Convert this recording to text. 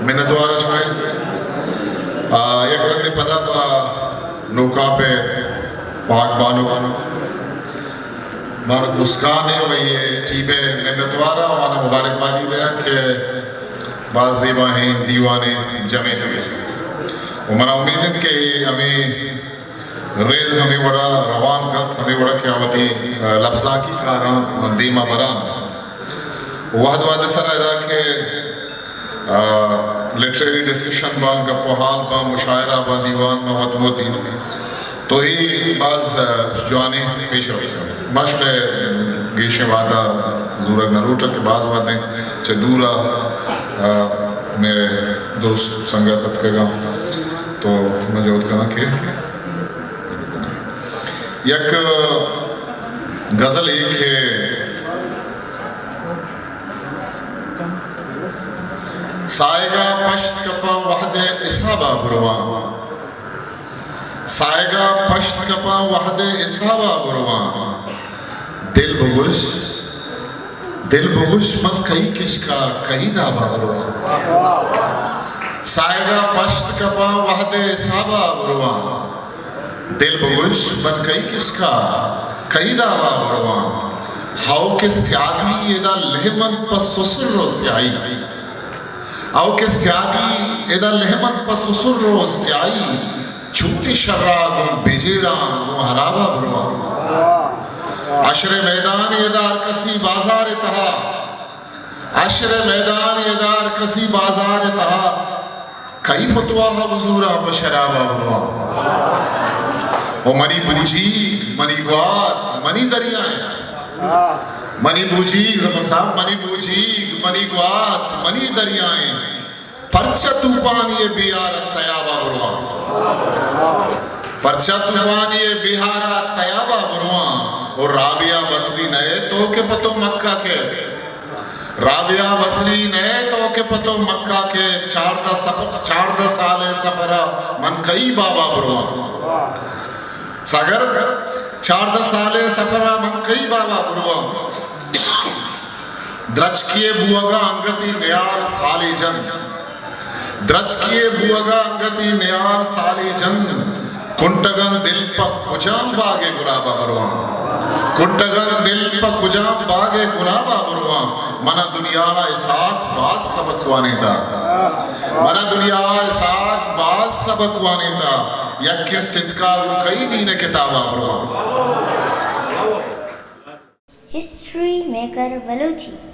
منتوار شمئے۔ آ، یک رندے پدا پہ نوکاپ ءِ واک بانک، بانک مسکان ءَ و اے ٹیم ءِ منتوار آں، آوان ءَ مبارکبادی دیاں کہ باز زیبائیں دیوانے جمع اتگ۔ و منا امید انت کہ ہمے رد ہمے وڑا روان کنت، ہمے وڑا کہ آ وتی، آ، لبزانکی کاراں دیما بران۔ وہد وہد سرا ادا کہ، آ، لٹریری ڈسکشن باں، گپ و حال باں، مشاعرہ باں، دیوان باں، وت وتی تو اے باز، آ، جوانیں پیش رفت۔ ما شمئے گیشیں وہدا زورگ نہ لوٹاں کہ باز وہدیں چہ دورا، آ، مئے دوست سنگت اتکگاں، تو ما جہد کناں کہ یک غزلے کہ ساہگا پشت کپاں وہدے حسابا برواں، ساہگا پشت کپاں وہدے حسابا برواں، دل بگوش، دل بگوش من کئی کشکا کئی دابا برواں۔ ساہگا پشت کپاں وہدے حسابا برواں۔ دل بگوش من کئی کشکا کئی دابا برواں۔ ہئو کہ سیادی ادا لہم انت پہ سسر و سیاہی۔ ہئو کہ سیادی ادا لہم انت پہ سسر و سیاہی۔ چونی شرا گوں بجیڑاں گوں ہرابا برواں۔ حشر میدان ادا ہر کسی بازار تہا۔ حشر میدان ادا ہر کسی بازار تہا۔ کئی فتوا ہم زوراں پہ شرابا برواں۔ او منی بوجیگ، منی گوات، منی دریائیں۔ منی بوجیگ، ظفر صاحب، منی بوجیگ، منی گوات، منی دریائیں۔ پرچا توپانی ءِ بیہار ءَ تیابا برواں؟ پرچا توپانی ءِ بیہار ءَ تیابا برواں؟ او رابعہ بسری نئے تو کہ پہ تو مکہ کیت۔ رابعہ بسری نئے تو کہ پہ تو مکہ کیت۔ چاردہ سف-، چاردہ سال ءِ سفر ءَ من کئی بابا برواں؟ ساگر، چاردہ سال ءِ سفر ءَ من کئی بابا برواں؟ درچکے بوہگا انگتی نیال سالی جنت۔ درچکے بوہگا انگتی نیال سالی جنت۔ کنٹگن دل پہ کجام باگے گلابا برواں؟ کنٹگن دل پہ کجام باگے گلابا برواں؟ منا دنیا ءَ اسحاق باز سبق وانینتا۔ منا دنیا ءَ اسحاق باز سبق وانینتا۔ یکیں ستکا گوں کئی دین ءِ کتابا برواں؟ ہسٹری میکر بلوچی۔